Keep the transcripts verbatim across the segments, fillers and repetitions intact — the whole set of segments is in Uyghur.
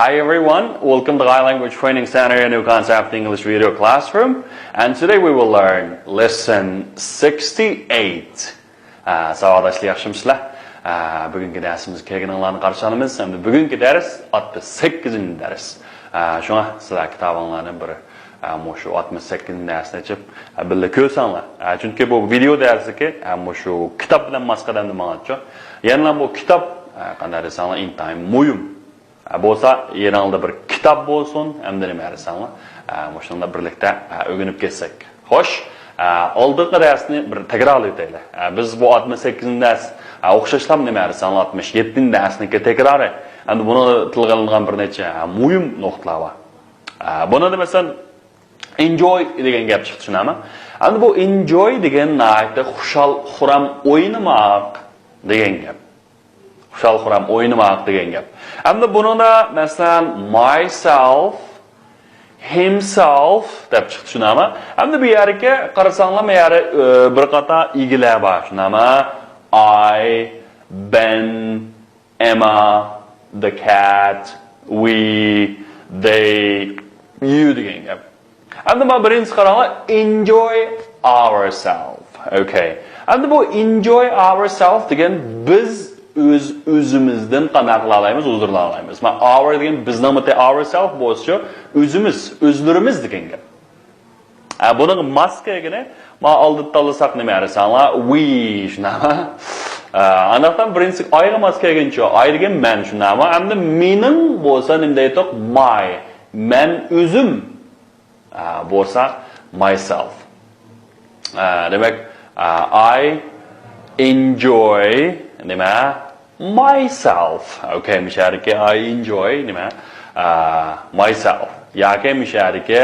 Hi everyone, welcome to Gai Language Training Center, a new concept English video classroom. And today we will learn lesson sixty-eight. ئە، ساۋاقداشلار، ياخشىمۇسىلەر؟ ئە، بۈگۈنكى دەرسىمىزگە كەلگىنىڭلارنى قارشى ئالىمىز. ئەمدى بۈگۈنكى دەرس ئاتمىش سەككىزىنچى دەرس. ئە، شۇڭا سىلەر كىتابىڭلارنى بىر، ئە، مۇشۇ ئاتمىش سەككىزىنچى دەرسنى ئېچىپ، ئە، بىللە كۆرسەڭلار. ئە، چۈنكى بۇ ۋىدېئو دەرسلىكى، ئە، مۇشۇ كىتاب بىلەن ماس قەدەمدە ماڭىدۇ. يەنىلا بۇ كىتاب، ئە، قانداق دېسەڭلار، ئىنتايىن مۇھىم. ئە، بولسا يېنىڭلاردا بىر كىتاب بولسۇن، ئەمدى نېمە دېسەڭلار، ئە، مۇشۇنىڭدا بىرلىكتە، ئە، ئۆگىنىپ كەتسەك. خوش، ئە، ئالدىنقى دەرسنى بىر تەكرارلىۋېتەيلى. ئە، بىز بۇ ئاتمىش سەككىزىنچى دەرس، ئە، ئوخشاشلا نېمە دېسەڭلار، ئاتمىش يەتتىنچى دەرسنىڭكى تەكرارى. ئەمدى بۇنىڭدا تىلغا ئېلىنغان بىر نەچچە، ئە، مۇھىم نۇقتىلار بار. ئە، بۇنىڭدا مەسىلەن، ئېنجوي دېگەن گەپ چىقتى، شۇنداقمۇ؟ ئەمدى بۇ ئېنجوي دېگەن ناھايىتى خۇشال-خۇرام ئوينىماق دېگەن گەپ. خۇشال-خۇرام ئوينىماق دېگەن گەپ. ئەمدى بۇنىڭدا، مەسىلەن، مايسېلف، ھىمسېلف دەپ چىقتى، شۇنداقمۇ؟ ئەمدى بۇ يەرگە قارىساڭلار، بۇ يەردە، ئى، بىر قاتار ئىگىلەر بار، شۇنداقمۇ؟ ئاي، بەن، ئېمما، the cat، ۋى، دەي، يۇ دېگەن گەپ. ئەمدى مانا بىرىنچىسى قاراڭلار، ئېنجوي ئاۋرسېلف. ئوكەي. ئەمدى بۇ ئېنجوي ئاۋرسېلف دېگەن بىز ئۆز-ئۆزىمىزدىن قانداق قىلالايمىز، ھۇزۇرلىنالايمىز. مانا ئاۋر دېگەن بىزنىڭمۇ، ئاۋرسېلف بولسىچۇ، ئۆزىمىز، ئۆزلىرىمىز دېگەن گەپ. ئە، بۇنىڭغا ماس كەلگىنى، مانا ئالدىدا تاللىساق نېمە دېسەڭلار، ۋى، شۇنداقمۇ؟ ئە، ئانداقتا بىرىنچىسى ئايغا ماس كەلگىنىچۇ، ئاي دېگەن مەن، شۇنداقمۇ؟ ئەمدى مېنىڭ بولسا نېمە دەيتتۇق؟ ماي، مەن ئۆزۈم. ئە، بولسا مايسېلف. ئە، دېمەك، ئە، I enjoy نېمە؟ مايسېلف. ئوكەي، مۇشۇ يەردىكى I enjoy نېمە؟ ئە، مايسېلف. ياكى مۇشۇ يەردىكى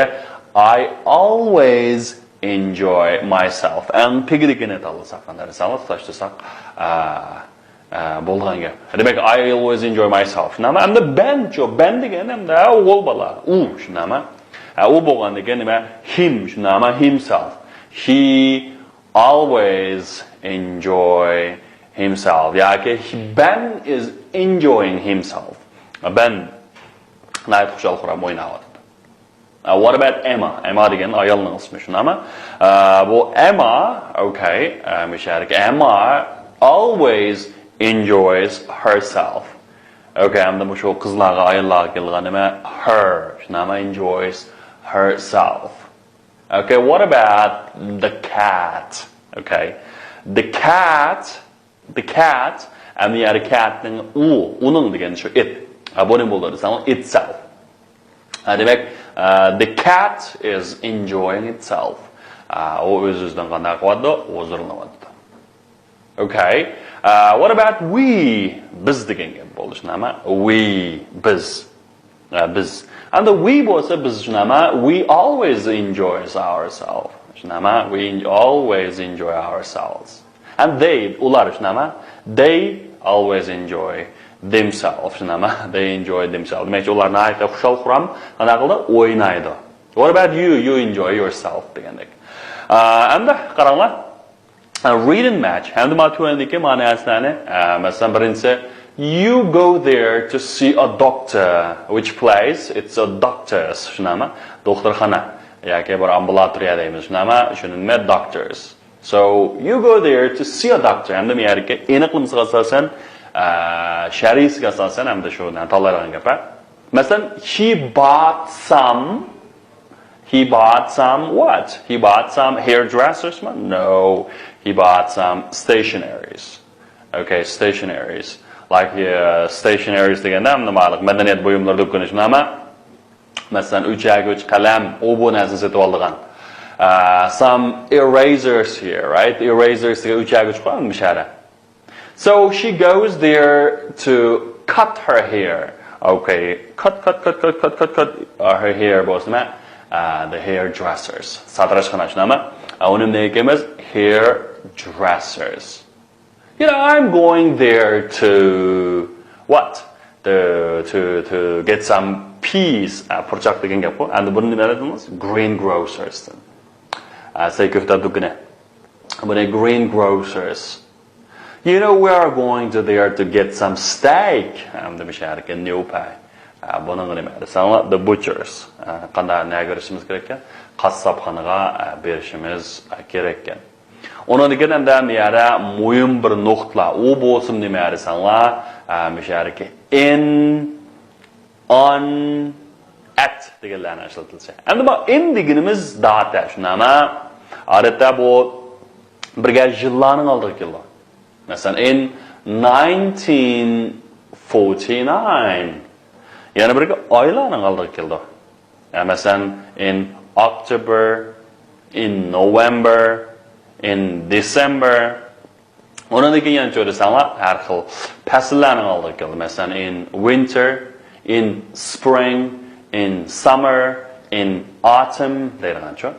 I always enjoy myself. ئەڭ تېگىدىكىنى تاللىساق، قانداق دېسەڭلار، تۇتاشتۇرساق، ئە، ئە، بولىدىغان گەپ. دېمەك، I always enjoy myself. شۇنداقمۇ؟ ئەمدى بەنچۇ، بەن دېگەن ئەمدى ئوغۇل بالا. ئۇ، شۇنداقمۇ؟ ئە، ئۇ بولغاندىن كېيىن نېمە؟ ھىم، شۇنداقمۇ؟ ھىمسېلف. He always enjoy himself. ياكى he, Ben is enjoying himself. بەن ناھايىتى خۇشال-خۇرام ئويناۋاتىدۇ. ئە، what about Emma? ئېمما دېگەن ئايالنىڭ ئىسمى، شۇنداقمۇ؟ ئە، بۇ ئېمما، ئوكەي، ئە، مۇشۇ يەردىكى ئېمما always enjoys herself. ئوكەي، ئەمدى مۇشۇ قىزلارغا، ئاياللارغا كېلىدىغان نېمە؟ Her، شۇنداقمۇ؟ Enjoys herself. Okay, what about the cat? Okay. The cat، the cat، ئەمدى يەنە cat نىڭ ئۇ، ئۇنىڭ دېگەن شۇ it. ھە، بۇ نېمە بولىدۇ دېسەڭ، itself. ھە، دېمەك، ئە، the cat is enjoying itself. ئە، ئۇ ئۆز-ئۆزىدىن قانداق قىلىۋاتىدۇ؟ ھۇزۇرلىنىۋاتىدۇ. Okay. ئە، what about we? بىز دېگەن گەپ بولدى، شۇنداقمۇ؟ We، بىز. ئە، بىز. ئەمدى we بولسا بىز، شۇنداقمۇ؟ We always enjoys ourselves. شۇنداقمۇ؟ We en-, always enjoy ourselves. And they، ئۇلار، شۇنداقمۇ؟ They always enjoy themselves. شۇنداقمۇ؟ They enjoy themselves. دېمەكچى، ئۇلار ناھايىتى خۇشال-خۇرام قانداق قىلىدۇ؟ ئوينايدۇ. What about you? You enjoy yourself دېگەندەك. ئە، ئەمدى قاراڭلار. Read and match. ئەمدى مانا تۆۋەندىكى مانا نەرسىلەرنى، ئە، مەسىلەن، بىرىنچىسى، you go there to see a doctor. Which place? It's a doctor's. شۇنداقمۇ؟ دوختۇرخانا ياكى بىر ئامبۇلاتورىيە دەيمىز. شۇنداقمۇ؟ شۇنى نېمە؟ Doctor's. So, you go there to see a doctor. ئەمدى بۇ يەردىكى ئېنىقلىمىسىغا ئاساسەن، ئە، شەرھىسىگە ئاساسەن ئەمدى شۇ تاللايدىغان گەپ. مەسىلەن، he bought some He bought some what? He bought some hairdressers مۇ؟ No, he bought some stationaries. Okay, stationaries. Like, uh, stationaries دېگەندە، نېمە، مەدەنىيەت بۇيۇملىرى دۇكىنى، شۇنداقمۇ؟ مەسىلەن، ئۆچەگۈچ، قەلەم، ئۇ بۇ نەرسىنى سېتىۋالىدىغان. Uh, some erasers here, right? Erasers دېگەن ئۆچەگۈچ قويغان مۇشۇ يەردە. So she goes there to cut her hair. Okay, cut, cut, cut, cut, cut, cut, cut, uh, her hair بولسا نېمە؟ Uh, the hairdressers. ساتىراشخانا، شۇنداقمۇ؟ Uh, ئۇنى نېمە دەيمىز؟ Hairdressers. You know, I'm going there to what? To, to, to get some peas. Uh, پۇرچاق دېگەن گەپقۇ. ئەمدى بۇنى نېمە دېدىڭىز؟ Greengrocers تىن. Uh, سەي كۆكتات دۇكىنى. بۇنى greengrocers. You know, we are going to there to get some steak. ئەمدى مۇشۇ يەردىكى نيوپاي. ئە، بۇنىڭغا نېمە دېسەڭلار، the butchers. ئە، قانداق، نەگە بېرىشىمىز كېرەككەن؟ قاسساپخانىغا، ئە، بېرىشىمىز، ئە، كېرەككەن. ئۇنىڭدىن كېيىن ئەمدى مۇ يەردە مۇھىم بىر نۇقتىلار. ئۇ بولسىمۇ نېمە دېسەڭلار، ئە، مۇشۇ يەردىكى in، on، at دېگەنلەرنى ئىشلىتىلىشى. ئەمدى بۇ in دېگىنىمىز داتا، شۇنداقمۇ؟ ئادەتتە بۇ بىرگە يىللارنىڭ ئالدىغا كېلىدۇ. مەسىلەن، in nineteen forty-nine. يەنە بىرگە ئايلارنىڭ ئالدىغا كېلىدۇ. يا، مەسىلەن، in October، in November، in December. ئۇنىڭدىن كېيىن يەنە چۆرىسەڭلار، ھەر خىل پەسىللەرنىڭ ئالدىغا كېلىدۇ. مەسىلەن، in winter، in spring، in summer، in autumn دەيدىغانچۇ.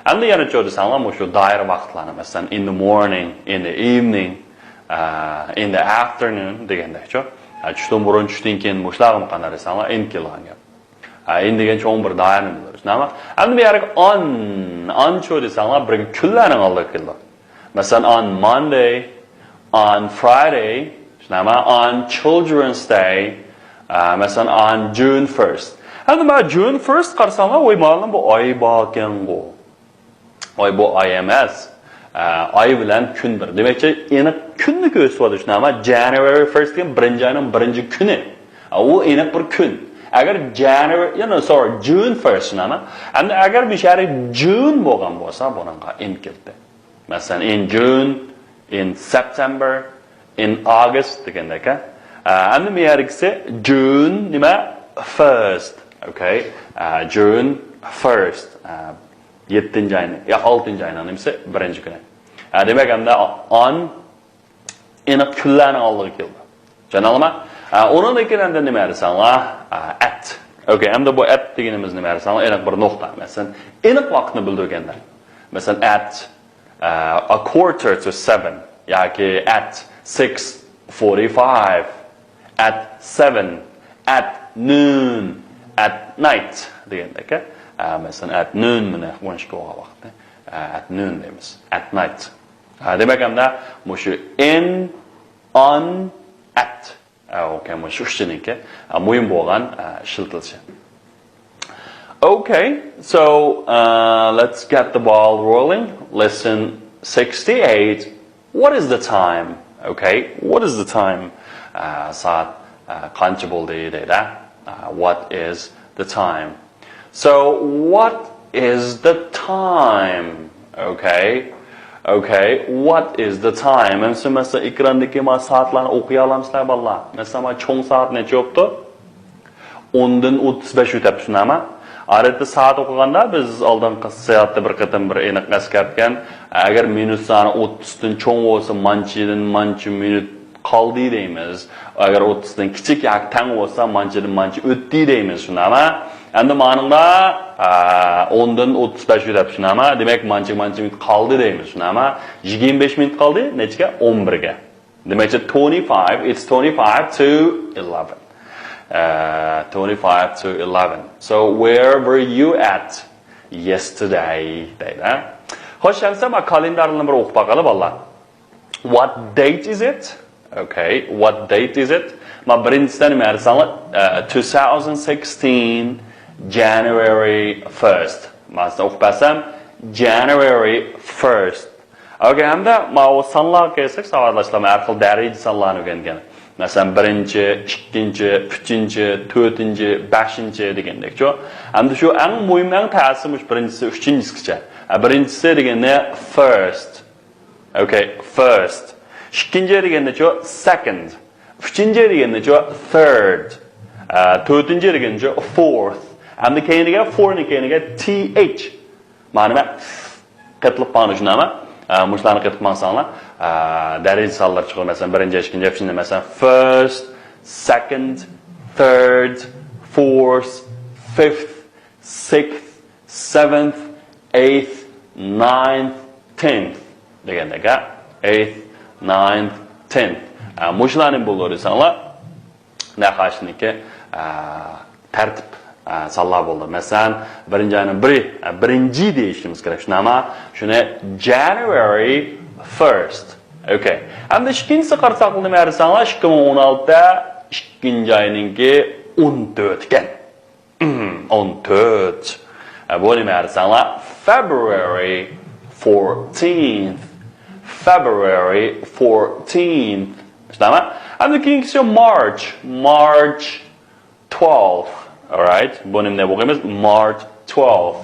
ئەمدى يەنە چۆرىسەڭلار، مۇشۇ دائىر ۋاقىتلارنى، مەسىلەن، in the morning، in the evening، ئە، in the afternoon دېگەندەكچۇ. ئە، چۈشتىن بۇرۇن، چۈشتىن كېيىن، مۇشۇلارغىمۇ قانداق دېسەڭلار، in كېلىدىغان گەپ. ئە، in دېگەن چوڭ بىر دائىرىنى بىلدۈرىدۇ، شۇنداقمۇ؟ ئەمدى بۇ يەرگە on، on چۆرىسەڭلار، بىرگە كۈنلەرنىڭ ئالدىغا كېلىدۇ. مەسىلەن، on Monday، on Friday، شۇنداقمۇ؟ On Children's Day، ئە، مەسىلەن، on June first. ئەمدى مانا June first قارىساڭلار، ۋاي، مالۇم بۇ ئاي باركەنغۇ. ۋاي، بۇ ئاي ئەمەس. ئە، ئاي بىلەن كۈن بىر. دېمەكچى، ئېنىق كۈننى كۆرسىتىۋاتىدۇ، شۇنداقمۇ؟ January first دېگەن بىرىنچى ئاينىڭ بىرىنچى كۈنى. ئە، ئۇ ئېنىق بىر كۈن. ئەگەر January، يەنى، sorry، June first، شۇنداقمۇ؟ ئەمدى ئەگەر بىر شەھەر June بولغان بولسا، بۇنىڭغا in كېلىدۇ. مەسىلەن، in June، in September، in August دېگەندەك، ھە. ئە، ئەمدى بۇ يەرگىسى June نېمە؟ First. Okay. ئە، June first. ئە، يەتتىنچى ئاينىڭ، يا، ئالتىنچى ئاينىڭ نېمىسى؟ بىرىنچى كۈنى. ئە، دېمەك، ئەمدى on ئېنىق كۈنلەرنىڭ ئالدىغا كېلىدۇ. چۈشەنەلمە؟ ئە، ئۇنىڭدىن كېيىن ئەمدى نېمە دېسەڭلار؟ ئە، at. Okay، ئەمدى بۇ at دېگىنىمىز نېمە دېسەڭلار؟ ئېنىق بىر نۇقتا. مەسىلەن، ئېنىق ۋاقىتنى بىلدۈرگەندە. مەسىلەن، at ئە، a quarter to seven ياكى at six forty-five، at seven، at noon، at night دېگەندەك، ھە؟ ئە، مەسىلەن، at noon، مانا ئون ئىككى بولغان ۋاقىتنى، ئە، at noon دەيمىز، at night. ئە، دېمەك، ئەمدى مۇشۇ in، on، at. ئە، okay، مۇشۇ ئۈچىنىڭكى، ئە، مۇھىم بولغان، ئە، ئىشلىتىلىشى. Okay, so, uh, let's get the ball rolling. Lesson sixty-eight. What is the time? Okay, what is the time? ئە، سائەت، ئە، قانچە بولدى دەيدۇ. ئە، what is the time? So, what is the time? Okay. Okay, what is the time? ئەمسە، مەسىلەن، ئېكراندىكى ما سائەتلەرنى ئوقۇيالامسىلەر، بالىلار؟ مەسىلەن، ما چوڭ سائەت نەچچە بوپتۇ؟ ئوندىن ئوتتۇز بەش ئۆتەپتۇ، شۇنداقمۇ؟ ئادەتتە سائەت ئوقۇغاندا بىز ئالدىنقى سائەتتە بىر قېتىم بىر ئېنىق ئەسكەرتكەن، ئەگەر مىنۇت سانى ئوتتۇزدىن چوڭ بولسا، مانچىدىن مانچە مىنۇت قالدى دەيمىز. ئەگەر ئوتتۇزدىن كىچىك ياكى تەڭ بولسا، مانچىدىن مانچە ئۆتتى دەيمىز، شۇنداقمۇ؟ ئەمدى مانىڭدا، ئە، ئوندىن ئوتتۇز بەش ئۆتەپ، شۇنداقمۇ؟ دېمەك، مانچە، مانچە مىنۇت قالدى دەيمىز، شۇنداقمۇ؟ يىگىرمە بەش مىنۇت قالدى، نەچچىگە؟ ئون بىرگە. دېمەكچى، twenty-five، it's twenty-five to eleven. ئە، twenty-five to eleven. So, where were you at yesterday? دەيدۇ. خوش، ئەمسە ما كالېندارنى بىر ئوقۇپ باقايلى، بالىلار. What date is it? Okay, what date is it? ما بىرىنچىسىدە نېمە دېسەڭلار، ئە، two thousand sixteen January first. مانا سىزگە ئوقۇپ بەرسەم، January first. Okay، ھەمدە ماۋۇ سانلارغا كەلسەك، ساۋاقداشلار ھەر خىل دەرىجە سانلارنى ئۆگەنگەن. مەسىلەن، بىرىنچى، ئىككىنچى، ئۈچىنچى، تۆتىنچى، بەشىنچى دېگەندەكچۇ. ھەمدە شۇ ئەڭ مۇھىم، ئەڭ تەسى مۇشۇ بىرىنچىسى، ئۈچىنچىسىگىچە. ئە، بىرىنچىسى دېگەننى first. Okay, first. ئىككىنچى دېگەندىچۇ، second. ئۈچىنچى دېگەندىچۇ، third. ئە، تۆتىنچى دېگەنچۇ، fourth. ھەمدە كەينىگە، four نى كەينىگە T H. مانا نېمە؟ قېتىلىپ قالغان شۇنداقمۇ؟ ئە، مۇشۇلارنى قېتىپ ماڭساڭلار، ئە، دەرىجە سانلىرى چىقىدۇ. مەسىلەن، بىرىنچى، ئىككىنچى، ئۈچىنچى، مەسىلەن، first، second، third، fourth، fifth، sixth، seventh، eighth، ninth، tenth دېگەندەك، ھە؟ Eighth، ninth، tenth. ئە، مۇشۇلارنى بولدى دېسەڭلار، نەقاشنىڭكى، ئە، تەرتىپ، ئە، سانلار بولدى. مەسىلەن، بىرىنچى ئاينىڭ بىرى، ئە، بىرىنچى دېيىشىمىز كېرەك. شۇنداقمۇ؟ شۇنى January first. Okay. ئەمدى ئىككىنچىسى قارىساق نېمە دېسەڭلار، ئىككى مىڭ ئون ئالتە ئىككىنچى ئاينىڭكى ئون تۆت ئىكەن. ئون تۆت. ئە، بۇ نېمە دېسەڭلار؟ February fourteenth. February fourteenth. شۇنداقمۇ؟ ئەمدى كېيىنكىسى March. March twelve. Alright. بۇنى نېمە دەپ ئوقۇيمىز؟ March twelve.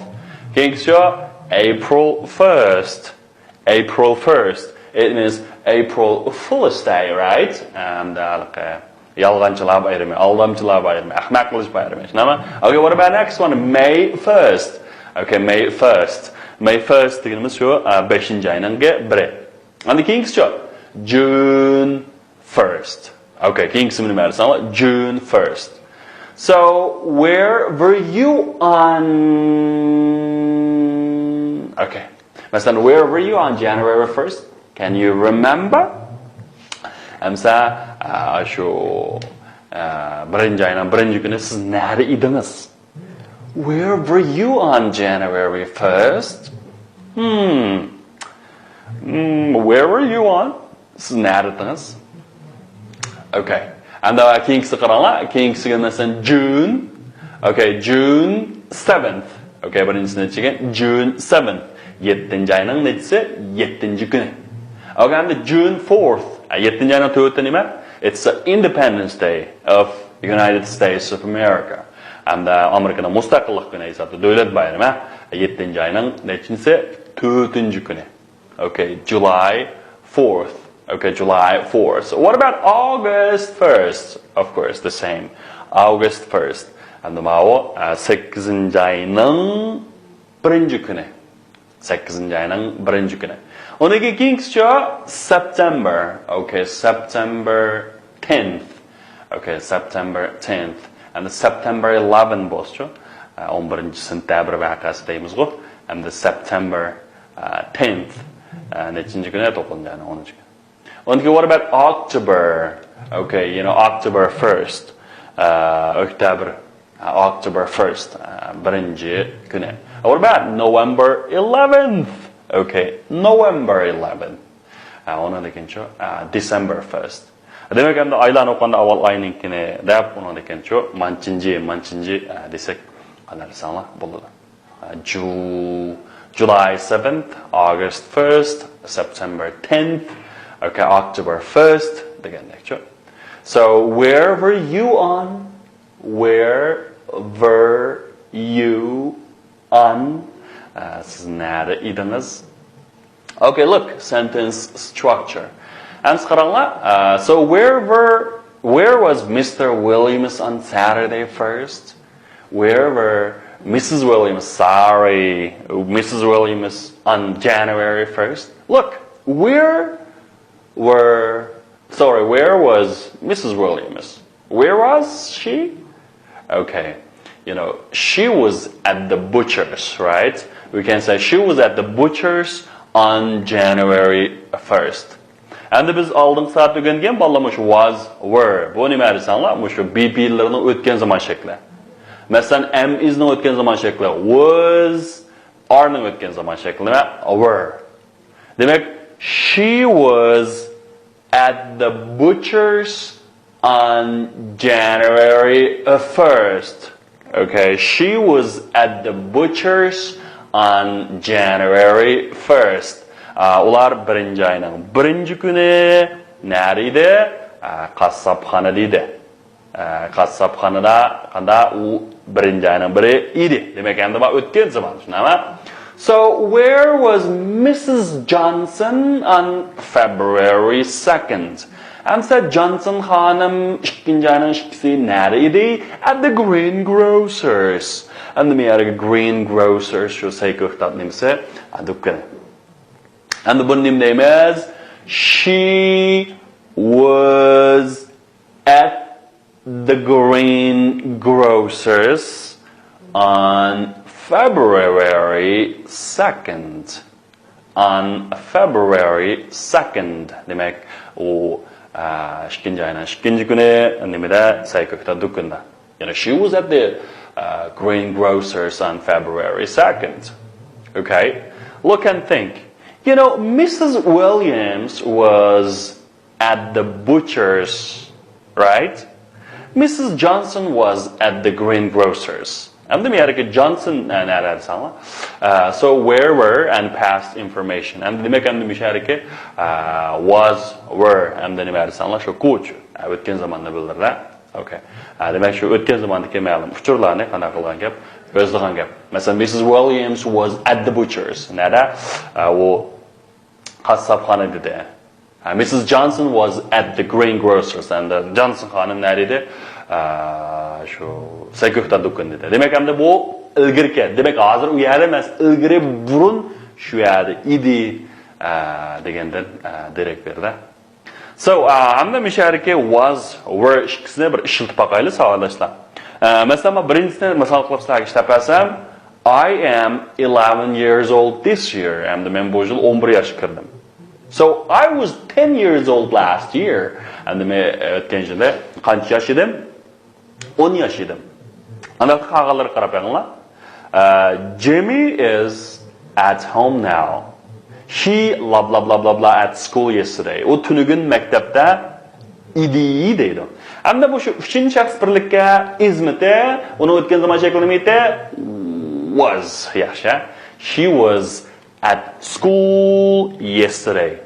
كېيىنكىسى April first. April first. It means April Fool's Day, right? ئەمدى ھېلىقى يالغانچىلار بايرىمى، ئالدامچىلار بايرىمى، ئەخمەق قىلىش بايرىمى. شۇنداقمۇ؟ Okay, what about next one? May first. Okay, May first. May first دېگىنىمىز شۇ، ئە، بەشىنچى ئاينىڭ بىرى. ئەمدى كېيىنكىسىچۇ؟ June first. Okay, كېيىنكىسى نېمە دېسەڭلار؟ June first. So, where were you on? Okay. مەسىلەن, where were you on January first? Can you remember? ئەمسە, ئا, شۇ, ئا, بىرىنچى ئاينىڭ بىرىنچى كۈنى سىز نەدە ئىدىڭىز? Where were you on January first? Hmm. Hmm, where were you on? سىز نەدە ئىدىڭىز؟ Okay. ئەمدى كېيىنكىسىگە قاراڭلار. كېيىنكىسىگە مەسىلەن, June. Okay, June seventh. Okay, بىرىنچىسىنى چىقىڭ. June seventh. يەتتىنچى ئاينىڭ نەچچىسى؟ يەتتىنچى كۈنى. Okay, ئەمدى June fourth. ئە, يەتتىنچى ئاينىڭ تۆتى نېمە? It's the Independence Day of United States of America. ئەمدى ئامېرىكىنىڭ مۇستەقىللىق كۈنى ھېسابتا دۆلەت بايرىمى. يەتتىنچى ئاينىڭ نەچچىسى؟ تۆتىنچى كۈنى. Okay, July fourth. Okay, July fourth. What about August first? Of course, the same. August first. ئەمدى ماۋۇ, ئە, سەككىزىنچى ئاينىڭ بىرىنچى كۈنى. سەككىزىنچى ئاينىڭ بىرىنچى كۈنى. ئۇنىڭ كېيىنكىسىچۇ? September. Okay, September tenth. Okay, September tenth. ئەمدى September eleven بولسىچۇ? ئە, ئون بىرىنچى سېنتەبىر ۋەقەسى دەيمىزغۇ. ئەمدى September, ئە, tenth. ئە, نەچچىنچى كۈنى؟ توققۇزىنچى ئاينىڭ ئونىنچى كۈنى. ئۇنىڭ كېيىن, what about October? Okay, you know, October first. ئە, ئۆكتەبىر, ئە, October first, ئە, بىرىنچى كۈنى. What about November eleventh? Okay, November eleventh. ئە, ئۇنىڭدىن كېيىنچۇ? ئە, December first. دېمەك, ئەمدى ئايلارنى ئوقۇغاندا ئاۋۋال ئاينىڭكىنى دەپ, ئۇنىڭدىن كېيىنچۇ مانچىنچى, مانچىنچى, ئە, دېسەك, قانداق دېسەڭلار بولىدۇ. ئە, Ju-, July seventh, August first, September tenth, okay, October first دېگەندەكچۇ. So, where were you on? Where were you on? ئە, سىز نەدە ئىدىڭىز؟ Okay, look, sentence structure. ئەمسە قاراڭلار. ئە, so where were, where was Mister Williams on Saturday first? Where were Missus Williams, sorry, Missus Williams on January first? Look, where were, sorry, where was Missus Williams? Where was she? Okay, you know, she was at the butcher's, right? We can say she was at the butcher's on January first. ئەمدى بىز ئالدىنقى سائەتتە ئۆگەنگەن بالىلار مۇشۇ was, were. بۇ نېمە دېسەڭلار، مۇشۇ be پېئىللىرىنىڭ ئۆتكەن زامان شەكلى. مەسىلەن, am, is نىڭ ئۆتكەن زامان شەكلى was, are نىڭ ئۆتكەن زامان شەكلى نېمە؟ Were. دېمەك, she was at the butcher's on January first. Okay, she was at the butcher's on January first. ئا, ئۇلار بىرىنچى ئاينىڭ بىرىنچى كۈنى نەدە ئىدى؟ ئا, قاسساپخانىدا ئىدى. ئە, قاسساپخانىدا قاندا ئۇ بىرىنچى ئاينىڭ بىرى ئىدى. دېمەك, ئەمدى مانا ئۆتكەن زامان، شۇنداقمۇ؟ So, where was Missus Johnson on February second? ئەمسە جانسون خانىم ئىككىنچى ئاينىڭ ئىككىسى نەدە ئىدى؟ At the greengrocer's. ئەمدى مەيەرگە greengrocer's شۇ سەيكۆكتات نېمىسى؟ ئا, دۇكىنى. ئەمدى بۇنى نېمە دەيمىز؟ She was at the greengrocer's on February second. On February second. دېمەك, ئۇ, ئە, ئىككىنچى ئاينىڭ ئىككىنچى كۈنى نېمىدە؟ سەيكۆكتات دۇكىنىدا. You know, she was at the, uh, greengrocer's on February second. Okay? Look and think. You know, Missus Williams was at the butcher's, right? Missus Johnson was at the greengrocer's. ئەمدى مۇشەدىكى Johnson نەدە دېسەڭلار. Uh, so where were and past information. ئەمدى دېمەك ئەمدى مۇشەدىكى uh, was, were ئەمدى نېمە دېسەڭلار شۇ كوچ. ئۆتكەن زاماننى بىلدۈرىدۇ. Okay. ئە، دېمەك شۇ ئۆتكەن زاماندىكى مەلۇم ئۇچۇرلارنى قانداق قىلغان گەپ؟ ئۆزلىگەن گەپ. مەسىلەن, Missus Williams was at the butcher's. نەدە؟ ئە، ئۇ قاسساپخانىدا ئىدى. ئە، Missus Johnson was at the greengrocer's. ئەمدى جانسون خانىم نەدە ئىدى؟ ئە، شۇ سەيكۆكتان دۇكىنىدا ئىدى. دېمەك ئەمدى بۇ ئىلگىرىكى. دېمەك ھازىر ئۇ يەردە ئەمەس، ئىلگىرى بۇرۇن شۇ يەردە ئىدى. ئە، دېگەندىن ئە، دېرەك بېرىدۇ. So, ئە، ئەمدى مۇشەدىكى was, were ئىككىسىنى بىر ئىشلىتىپ باقايلى ساۋاقداشلار. ئە، مەسىلەن مەن بىرىنچىسىنى مىسال قىلىپ سىلەرگە ئىشلەپ بەرسەم, I am eleven years old this year. ئەمدى مەن بۇ يىل ئون بىر ياشقا كىردىم. So I was ten years old last year. ئەمدى مەن ئۆتكەن يىلى قانچە ياش ئىدىم؟ ئون ياش ئىدىم. ئانداقتا قالغانلارغا قاراپ بېقىڭلار. ئە، Jimmy is at home now. He blah blah blah blah blah at school yesterday. ئۇ تۈنۈگۈن مەكتەپتە ئىدى دەيدۇ. ئەمدى بۇ شۇ ئۈچىنچى شەخس بىرلىككە is مىتى، ئۇنىڭ ئۆتكەن زامان شەكلى نېمە ئىدى؟ Was. ياخشى. He was at school yesterday.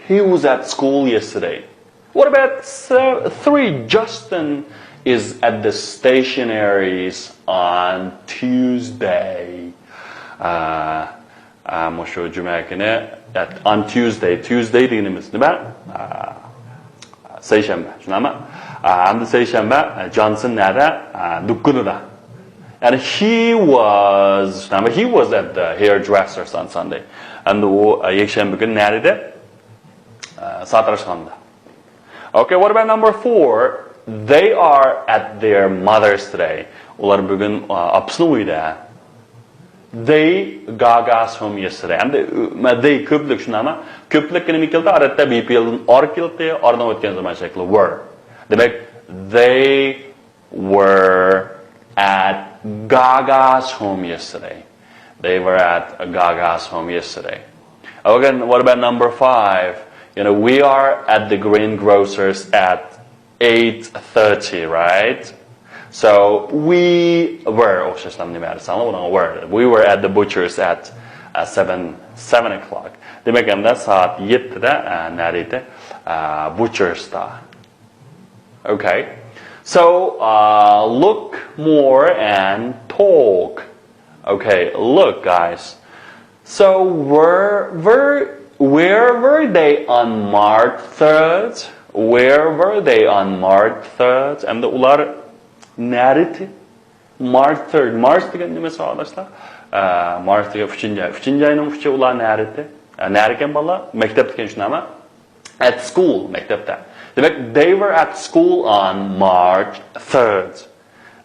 He was at school yesterday. What about uh, three? Justin is at the stationery's on Tuesday. ئە، ئە، مۇشۇ جۈمە كۈنى, on Tuesday, Tuesday دېگىنىمىز نېمە؟ ئە، سەيشەنبە، شۇنداقمۇ؟ ئە، ئەمدى سەيشەنبە, ئە، جانسون نەدە؟ ئە، دۇكىنىدا. يەنى he was, شۇنداقمۇ? He was at the hairdresser's on Sunday. ئەمدى ئۇ ئە، يەكشەنبە كۈنى نەدە ئىدى؟ ئە، ساتىراشخانىدا. Okay, what about number four? They are at their mother's today. ئۇلار بۈگۈن ئە، ئاپىسىنىڭ ئۆيىدە. They, Gaga's home yesterday. ئەمدى ئە، they كۆپلۈك شۇنداقمۇ؟ كۆپلۈككە نېمە كېلىدۇ؟ ئادەتتە be پېئىلدىن are كېلىدۇ، are نىڭ ئۆتكەن زامان شەكلى were. دېمەك they were at Gaga's home yesterday. They were at Gaga's home yesterday. Okay, what about number five? You know, we are at the greengrocer's at eight thirty, right? So we were, ئوخشاشلا نېمە دېسەڭلار، ئۇنىڭ were. We were at the butcher's at uh, seven, seven o'clock. دېمەك ئەمدى سائەت يەتتىدە ئە، نەدە ئىدى؟ ئە، butcher's دا. Okay. So, uh, look more and talk. Okay, look, guys. So, were, were, where were they on March third? Where were they on March third? ئەمدى ئۇلار نەدە ئىدى؟ March third. March دېگەن نېمە ساۋاقداشلار؟ ئە، March دېگەن ئۈچىنچى ئاي. ئۈچىنچى ئاينىڭ ئۈچى ئۇلار نەدە ئىدى؟ ئە، نەدە ئىكەن بالىلار؟ مەكتەپتە ئىكەن شۇنداقمۇ؟ At school, مەكتەپتە. دېمەك, they were at school on March third.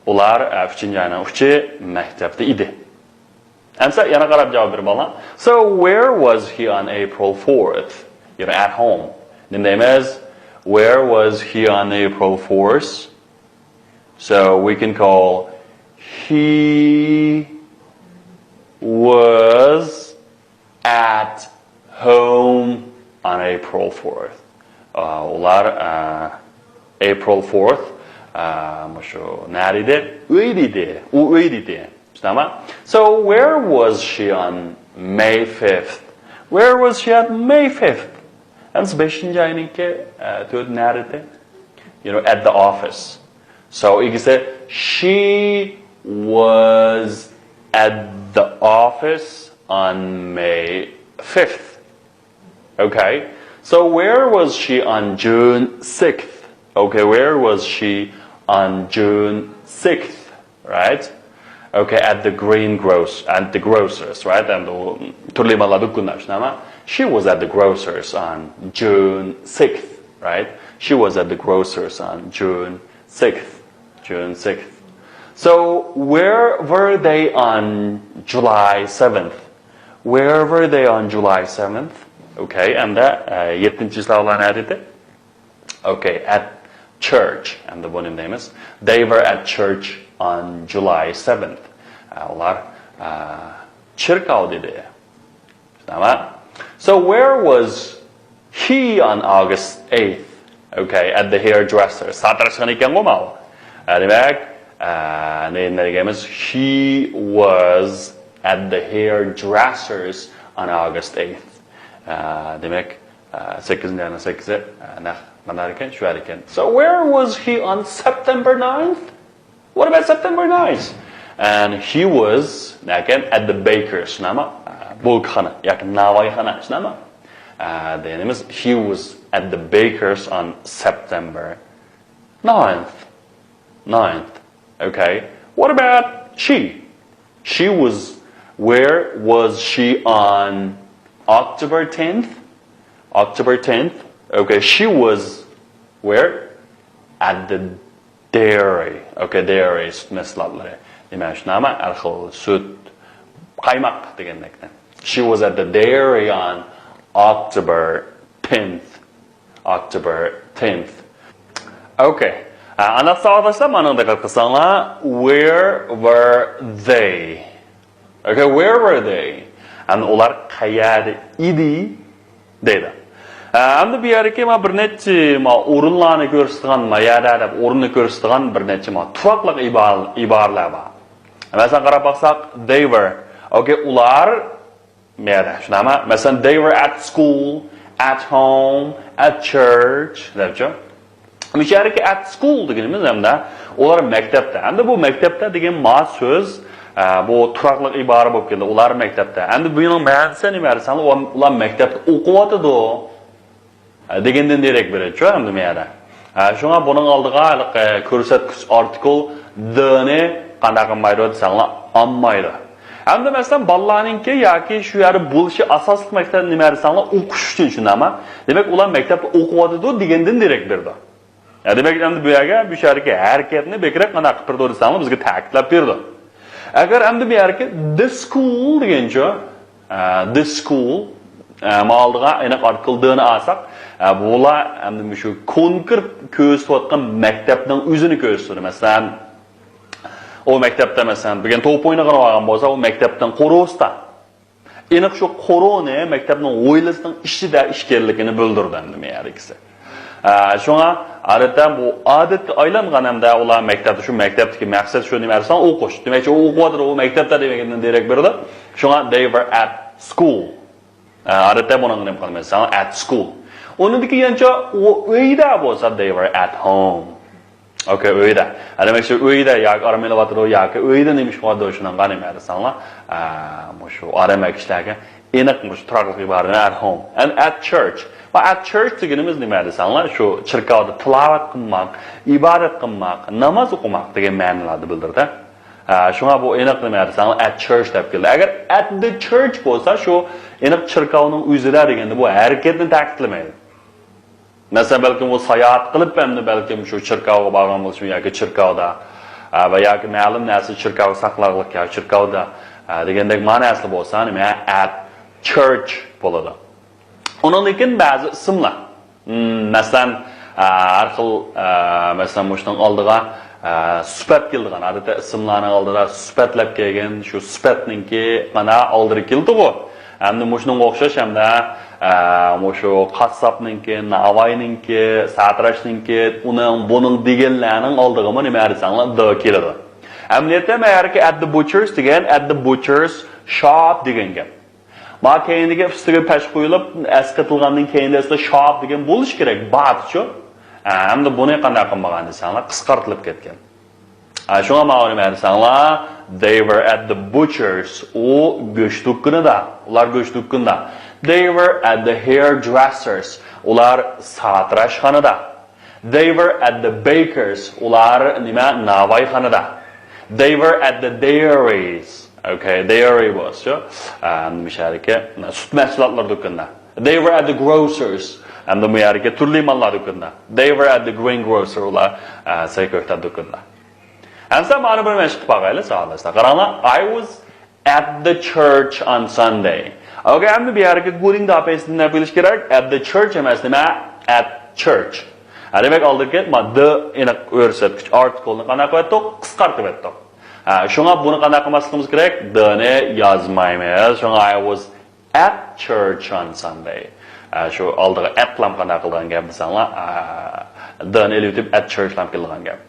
ئۇلار ئە، ئۈچىنچى ئاينىڭ ئۈچى مەكتەپتە ئىدى. ئەمسە يەنە قاراپ جاۋاب بېرىپ باقىڭلار. So where was he on April fourth? You know, at home. نېمە دەيمىز? Where was he on April fourth? So we can call he was at home on April fourth. ئۇلار ئە، April fourth ئە، مۇشۇ نەدە ئىدى؟ ئۆيدە ئىدى. ئۇ ئۆيدە ئىدى. شۇنداقمۇ؟ So where was she on May fifth? Where was she at May fifth? ئەمسە بەشىنچى ئاينىڭكى ئە، تۆتى نەدە ئىدى؟ You know, at the office. So you can say she was at the office on May fifth. Okay. So where was she on June sixth? Okay, where was she on June sixth? Right? Okay, at the greengroce, at the grocer's, right? ئەمدى تۈرلۈك ماللار دۇكىنىدا شۇنداقمۇ? She was at the grocer's on June sixth, right? She was at the grocer's on June sixth. June sixth. So where were they on July seventh? Where were they on July seventh? Okay, and that uh, yettinchi число نەدە ئىدى? Okay, at church. ئەمدى بۇنى نېمە دەيمىز? They were at church on July seventh. ئۇلار چېركاۋدا ئىدى. تامام. So where was he on August eighth? Okay, at the hairdresser. ساتىراشخانا ئىكەنغۇ ماۋۇ. ھە، دېمەك، ئە، نېمە دېگەنمىز؟ He was at the hairdresser's on August eighth. ئە، دېمەك، ئە، سەككىزىنچى ئاينىڭ سەككىزى، ئە، نەق مانا ئىكەن، شۇ يەر ئىكەن. So where was he on September ninth? What about September ninth? And he was نەكەن at the baker's، شۇنداقمۇ؟ بولكىخانا ياكى ناۋايخانا، شۇنداقمۇ؟ He was at the baker's on September ninth. Ninth. Okay. What about she? She was, where was she on October tenth? October tenth. Okay, she was where? At the dairy. Okay, dairy، سۈت مەھسۇلاتلىرى. دېمەك، شۇنداقمۇ؟ ھەر خىل سۈت، قايماق دېگەندەكنى. She was at the dairy on October tenth. October tenth. Okay. ئانداق ساۋاقداشلار، مانا دىققەت قىلساڭلار، where were they? Okay, where were they? ئەمدى ئۇلار قەيەردە ئىدى دەيدۇ. ئەمدى بۇ يەردىكى ما بىر نەچچە ما ئورۇنلارنى كۆرسىتىدىغان، ما يەردە دەپ ئورۇننى كۆرسىتىدىغان بىر نەچچە ما تۇراقلىق ئىبارە-، ئىبارىلەر بار. مەسىلەن، قاراپ باقساق، they were. Okay, ئۇلار مەيەردە، شۇنداقمۇ؟ مەسىلەن، they were at school, at home, at church دەپچۇ. مۇشۇ يەردىكى at school دېگىنىمىز ھەمدە ئۇلار مەكتەپتە. ئەمدى بۇ مەكتەپتە دېگەن ما سۆز، ئە، بۇ تۇراقلىق ئىبارە بولۇپ كەلدى. ئۇلار مەكتەپتە. ئەمدى بۇنىڭ مەنىسى نېمە دېسەڭلار، ئۇلار، ئۇلار مەكتەپتە ئوقۇۋاتىدۇ. ئە، دېگەندىن دېرەك بېرىدۇ، ئەمدى مەيەردە. ئە، شۇڭا بۇنىڭ ئالدىغا ھېلىقى كۆرسەتكۈچ ئارتىكل the نى قانداق قىلمايدۇ دېسەڭلار، ئالمايدۇ. ئەمدى مەسىلەن، بالىلارنىڭكى ياكى شۇ يەردە بولۇشى ئاساسلىق مەقسەت نېمە دېسەڭلار، ئوقۇش ئۈچۈن، شۇنداقمۇ؟ دېمەك، ئۇلار مەكتەپتە ئوقۇۋاتىدۇ دېگەندىن دېرەك بېرىدۇ. يا، دېمەك، ئەمدى بۇ يەرگە، بۇ يەردىكى ھەرىكەتنى بەكرەك قانداق قىلىپ بېرىدۇ دېسەڭلار، بىزگە تەكىتلەپ بېرىدۇ. ئەگەر ئەمدى بۇ يەردىكى the school دېگەنچۇ، ئە، the school، ئە، ما ئالدىغا ئېنىق ئارتىكل the نى ئالساق، ئە، بۇلار ئەمدى مۇشۇ كونكرېت كۆرسىتىۋاتقان مەكتەپنىڭ ئۆزىنى كۆرسىتىدۇ. مەسىلەن، ئۇ مەكتەپتە، مەسىلەن، بۈگۈن توپ ئوينىغىلى بارغان بولسا، ئۇ مەكتەپنىڭ قورۇسىدا. ئېنىق شۇ قورۇنى مەكتەپنىڭ ھويلىسىنىڭ ئىچىدە ئىكەنلىكىنى بىلدۈرىدۇ ئەمدى مەيەردىكىسى. ئە، شۇڭا ئادەتتە بۇ ئادەتكە ئايلانغان ھەمدە ئۇلار مەكتەپتە، شۇ مەكتەپتىكى مەقسەت شۇ نېمە دېسەڭ ئوقۇش. دېمەكچى، ئۇ ئوقۇۋاتىدۇ، ئۇ مەكتەپتە دېگەندىن دېرەك بېرىدۇ. شۇڭا they were at school. ئە، ئادەتتە بۇنىڭغا نېمە قىلىمىز دېسەڭ at school. ئۇنىڭدىن كېيىنچە ئۇ ئۆيدە بولسا they were at home. Okay، ئۆيدە. ھە، دېمەكچى، ئۆيدە ياكى ئارام ئېلىۋاتىدۇ ياكى ئۆيدە نېمە ئىش قىلىۋاتىدۇ، شۇنىڭغا نېمە دېسەڭلار، ئە، مۇشۇ ئادەم ۋە كىشىلەرگە ئېنىق مۇشۇ تۇراقلىق ئىبارىنى at home and at church. ۋە at church دېگىنىمىز نېمە دېسەڭلار، شۇ چېركاۋدا تىلاۋەت قىلماق، ئىبادەت قىلماق، ناماز ئوقۇماق دېگەن مەنىلەرنى بىلدۈرىدۇ. ئە، شۇڭا بۇ ئېنىق نېمە دېسەڭلار at church دەپ كېلىدۇ. ئەگەر at the church بولسا، شۇ ئېنىق چېركاۋنىڭ ئۆزىدە دېگەندە بۇ ھەرىكەتنى تەكىتلىمەيدۇ. مەسىلەن، بەلكىم ئۇ ساياھەت قىلىپ ئەمدى بەلكىم شۇ چېركاۋغا بارغان بولۇشى ياكى چېركاۋدا، ئە، ۋە ياكى مەلۇم نەرسە چېركاۋغا ساقلاغلىق ياكى چېركاۋدا، ئە، دېگەندەك مەنىسى بولسا نېمە؟ At church بولىدۇ. ئۇنىڭدىن كېيىن بەزى ئىسىملار. مم، مەسىلەن، ئە، ھەر خىل، ئە، مەسىلەن، مۇشۇنىڭ ئالدىغا، ئە، سۈپەت كېلىدىغان. ئادەتتە ئىسىملارنىڭ ئالدىدا سۈپەتلەپ كەلگەن، شۇ سۈپەتنىڭكى مانا ئالدىدا كېلىدىغۇ. ئەمدى مۇشۇنىڭغا ئوخشاش ھەمدە، ئە، مۇشۇ قاسساپنىڭكى، ناۋاينىڭكى، ساتىراشنىڭكى، ئۇنىڭ، بۇنىڭ دېگەنلەرنىڭ ئالدىغىمۇ نېمە دېسەڭلار، the كېلىدۇ. ئەمەلىيەتتە مەن ھەركى at the butcher's دېگەن، at the butcher's shop دېگەن گەپ. ما كەينىدىكى ئۈستىگە پەش قويۇلۇپ، ئەسقېتىلغاندىن كەينىدە ئەسلى shop دېگەن بولۇشى كېرەك، بارچۇ. ئە، ئەمدى بۇنى قانداق قىلمىغان دېسەڭلار، قىسقارتىلىپ كەتكەن. ئە، شۇڭا ماۋۇنى مەن دېسەڭلار، they were at the butcher's، ئۇ گۆش دۇكىنىدا، ئۇلار گۆش دۇكىنىدا. They were at the hairdresser's، ئۇلار ساتىراشخانىدا. They were at the baker's، ئۇلار نېمە، ناۋايخانىدا. They were at the dairy's. Okay, dairy بولسا، ئە، مۇشۇ يەردىكى سۈت مەھسۇلاتلار دۇكىنىدا. They were at the grocer's. ئەمدى بۇ يەردىكى تۈرلۈك ماللار دۇكىنىدا. They were at the greengrocer، ئۇلار، ئە، سەي كۆكتات دۇكىنىدا. ئەمسە مانا بىر مەشىق قىلىپ باقايلى، ساۋاقداشلار. قاراڭلار، I was at the church on Sunday. Okay، ئەمدى بۇ يەردىكى going داپەيسىدىن نەپ بىلىش كېرەك. At the church ئەمەس، نېمە؟ At church. ھە، دېمەك، ئالدىدىكى ما the ئېنىق كۆرسەتكۈچ ئارتىكلنى قانداق قىلىۋەتتۇق؟ قىسقارتىۋەتتۇق. ھە، شۇڭا بۇنى قانداق قىلماسلىقىمىز كېرەك؟ The نى يازمايمىز. شۇڭا I was at church on Sunday. ھە، شۇ ئالدىغا at لام قانداق قىلىدىغان گەپ دېسەڭلار، ھە، the نى ئېلىۋېتىپ at church لام قىلىدىغان گەپ.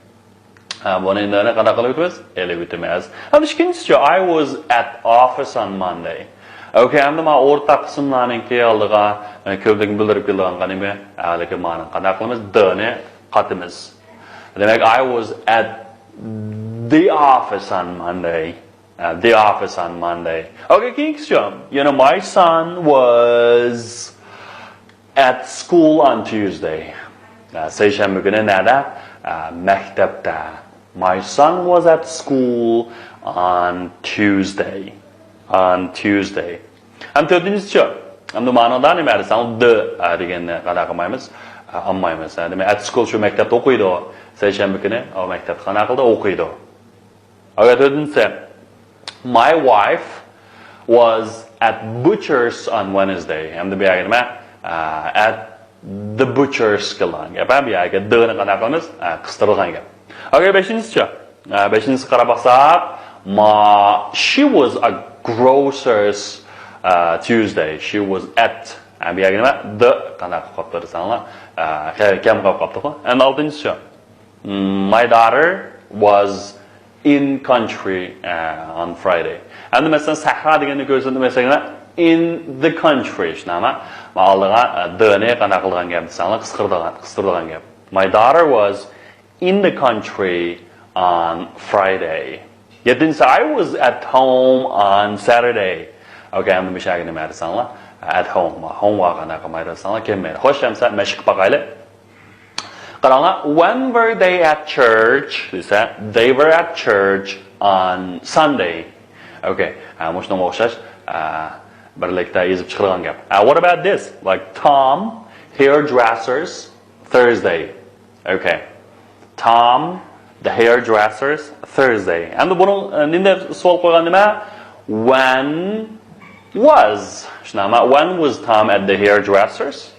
ھە، بۇنى ئىندىرنى قانداق قىلىپ ئۆتىمىز؟ ئېلىپ ئۆتىمىز. ھەم ئىككىنچىسى، I was at office on Monday. ئوكەي، ئەمدى مانا ئورتاق قىسىملارنىڭكى ئالدىغا، ئە، كۆپلۈكنى بىلدۈرۈپ كېلىدىغان نېمە؟ ھەلىكى مانىڭ قانداق قىلىمىز؟ دىنى قاتىمىز. دېمەك، I was at the office on Monday. At the office on Monday. ئوكەي، كېيىنكىسى. You know, my son was at school on Tuesday. ئە، سەيشەنبە كۈنى نەدە؟ ئە، مەكتەپتە. My son was at school on Tuesday. On Tuesday. ھەم تۆتىنچىسىچۇ؟ ئەمدى مانىدا نېمە دېسەڭ، the، ئە، دېگەننى قانداق قىلمايمىز؟ ئە، ئالمايمىز. ئە، دېمەك، at school شۇ مەكتەپتە ئوقۇيدۇ. سەيشەنبە كۈنى ئۇ مەكتەپتە قانداق قىلدى؟ ئوقۇيدۇ. ئەگەر تۆتىنچىسى، My wife was at butcher's on Wednesday. ئەمدى بۇ يەرگە نېمە؟ ئە، at the butcher's قىلغان گەپ. ھە، بۇ يەرگە the نى قانداق قىلىمىز؟ ئە، قىستۇرۇلغان گەپ. ئوكەي، بەشىنچىسىچۇ؟ ئە، بەشىنچىسىگە قاراپ باقساق، ما، she was a grocer's، ئە، Tuesday. She was at. ئە، بۇ يەرگە نېمە؟ The قانداق قىلىپ قاپتۇ دېسەڭلار؟ ئە، كەم قىلىپ قاپتۇقۇ. ئەمدى ئالتىنچىچۇ؟ My daughter was in country, uh, on Friday. ئەمدى مەسىلەن، سەھرا دېگەننى كۆرسەتمەسەك، in the country، شۇنداقمۇ؟ مانا ئالدىغا، ئە، the نى قانداق قىلغان گەپ دېسەڭلار، قىستۇرىدىغان، قىستۇرىدىغان گەپ. My daughter was in the country on Friday. يەتتىنچىسى، I was at home on Saturday. ئوكەي، ئەمدى مۇشۇ يەرگە نېمە دېسەڭلار؟ At home. Home ۋا قانداق قىلمايدۇ دېسەڭلار، كەلمەيدۇ. خوش، ئەمسە مەشىق قىلىپ باقايلى. قاراڭلار، when were they at church دېسە، they were at church on Sunday. ئوكەي، ھە، مۇشۇنىڭغا ئوخشاش، ھە، بىرلىكتە يېزىپ چىقىرغان گەپ. ھە، what about this? Like Tom hairdresser's Thursday. ئوكەي. Tom the hairdresser's Thursday. ئەمدى بۇنىڭ، ئە، نېمە دەپ سوئال قويغان نېمە؟ When was. شۇنداقمۇ؟ When was Tom at the hairdresser's?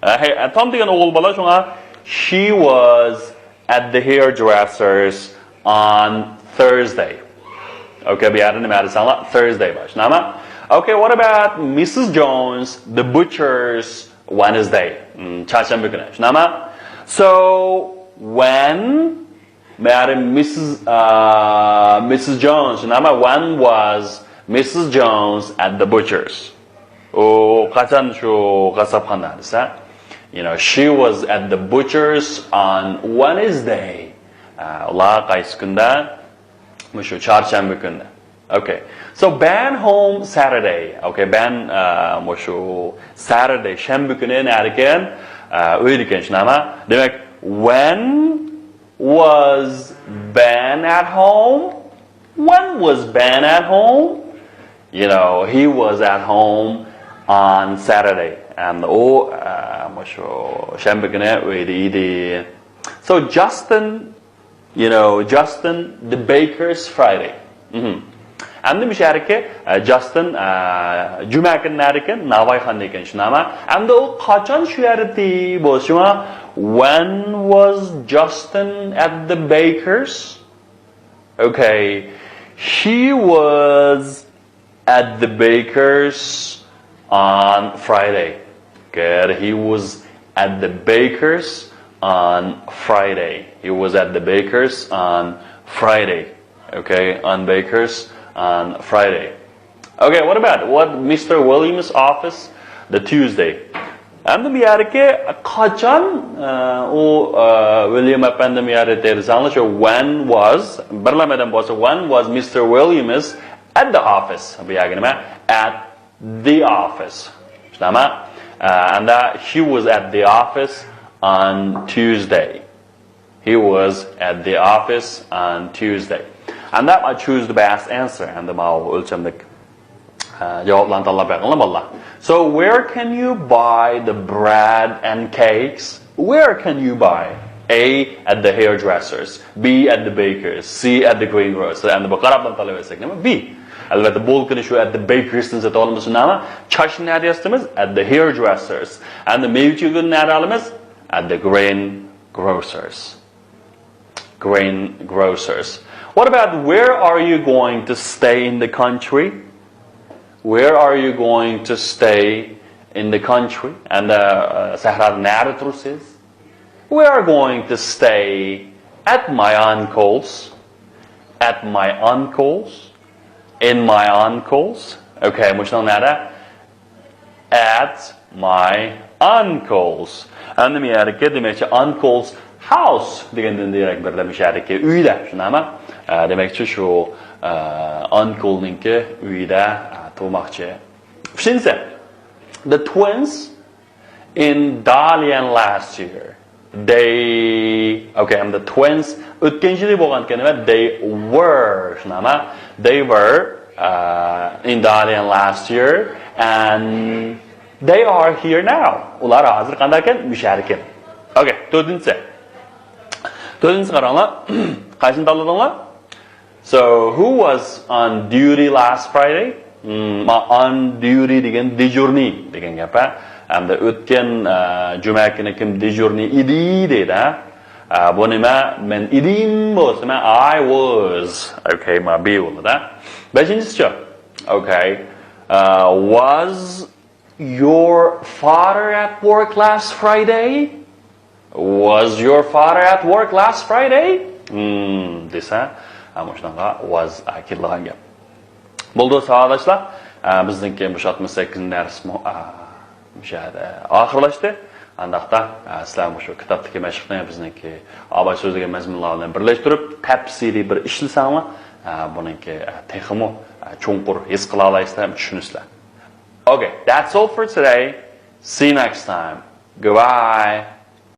ئە، ھەي، ئە، تام دېگەن ئوغۇل بالا، شۇڭا she was at the hairdresser's on Thursday. ئوكەي، بۇ يەردە نېمە دېسەڭلار؟ Thursday بار، شۇنداقمۇ؟ ئوكەي، what about Missus Jones, the butcher's Wednesday? م، چارشەنبە كۈنى، شۇنداقمۇ؟ So, when Mary, Missus, uh, Missus Jones, شۇنداقمۇ؟ When was Missus Jones at the butcher's? ئۇ قاچان شۇ قاسساپخانىدا دېسە، you know, she was at the butcher's on Wednesday. ئە، ئۇلار قايسى كۈندە؟ مۇشۇ چارشەنبە كۈندە. Okay. So, Ben home Saturday. Okay, Ben، ئە، مۇشۇ Saturday، شەنبە كۈنى نەدىكەن؟ ئە، ئۆيدىكەن، شۇنداقمۇ؟ دېمەك، when was Ben at home? When was Ben at home? You know, he was at home on Saturday. And ئۇ، ئە، مۇشۇ شەنبە كۈنى ئۆيدە ئىدى. So Justin, you know, Justin, the baker's Friday. مهم. ئەمدى مۇشۇ يەردىكى، ئە، Justin، ئە، جۈمە كۈنى نەدىكەن؟ ناۋايخانىدا ئىكەن، شۇنداقمۇ؟ ئەمدى ئۇ قاچان شۇ يەردە بولسىمۇ؟ When was Justin at the baker's? Okay. He was at the baker's on Friday. Good. He was at the baker's on Friday. He was at the baker's on Friday. Okay, on baker's on Friday. Okay, what about what Mister Williams' office the Tuesday? ئەمدى بۇ يەردىكى قاچان، ئە، ئۇ، ئە، ۋىليام ئەپەندى بۇ يەردە دېسەڭلار، شۇ when was، بىرلەمەدىن بولسا، when was Mister Williams at the office؟ بۇ يەرگە نېمە؟ At the office. شۇنداقمۇ؟ ئە، and, uh, he was at the office on Tuesday. He was at the office on Tuesday. And that I choose the best answer. ئەمدى ماۋۇ ئۆلچەملىك، ئە، جاۋابلارنى تاللاپ بېقىڭلار، بالىلار. So, where can you buy the bread and cakes? Where can you buy? A, at the hairdresser's. B, at the baker's. C, at the greengrocer's. ئەمدى بۇ قاراپلا تاللاپ بەرسەك نېمە؟ B. ئەلۋەتتە، بولكىنى شۇ at the baker's تىن سېتىۋالىمىز، شۇنداقمۇ؟ چاچنى نەدە ياسىتىمىز؟ At the hairdresser's. ئەمدى مېۋە-چېۋىنى نەدە ئالىمىز؟ At the grain grocers. Grain grocers. What about where are you going to stay in the country? Where are you going to stay in the country? And, uh, uh, سەھرادا نەدە تۇرىسىز؟ We are going to stay At my uncle's. At my uncle's. In my uncle's. Okay, مۇشۇنىڭ نەدە؟ At my uncle's. ئەمدى مۇ يەردىكى دېمەكچى uncle's house دېگەندىن دېرەك بېرىلە، مۇشۇ يەردىكى ئۆيدە، شۇنداقمۇ؟ ئە، دېمەكچى شۇ، ئە، uncleنىڭكى ئۆيىدە، ئە، تۇرماقچى. ئۈچىنچىسى، the twins in Dalian last year. They, okay, and the twins. ئۆتكەن يىلى بولغان ئىكەن، نېمە؟ They were، شۇنداقمۇ؟ They were uh, in Dalian last year and they are here now. ئۇلار ھازىر قانداق ئىكەن؟ مۇشۇ يەردە ئىكەن. Okay, تۆتىنچىسى. تۆتىنچىسى قاراڭلار. قايسىنى تاللىدىڭلار؟ So, who was on duty last Friday? Hmm, on duty دېگەن دېجۇرنىي دېگەن گەپ، ھە. ھەمدە ئۆتكەن، ئە، جۈمە كۈنى كىم دېجۇرنىي ئىدى دەيدۇ، ھە. ئە، بۇ نېمە؟ مەن ئىدىم بولسا، مەن I was. Okay، ما B بولىدۇ، ھە. بەشىنچىسىچۇ؟ Okay. ئە، was your father at work last Friday? Was your father at work last Friday? Hmm, دېسە، ھە، مۇشۇنىڭغا was، ئە، كېلىدىغان گەپ. بولدى، ساۋاقداشلار. ئە، بىزنىڭكى مۇشۇ ئاتمىش سەككىزىنچى دەرسمۇ، ئە، مۇشۇ يەردە ئاخىرلاشتى. ئانداقتا، ئە، سىلەر مۇشۇ كىتابتىكى مەشىقنى بىزنىڭكى ئاباي سۆزلىگەن مەزمۇنلار بىلەن بىرلەشتۈرۈپ، تەپسىلىي بىر ئىشلىسەڭلار، ئە، بۇنىڭكى، ئە، تېخىمۇ، ئە، چوڭقۇر ھېس قىلالايسىلەر، چۈشىنىسىلەر. Okay, that's all for today. See you next time. Goodbye.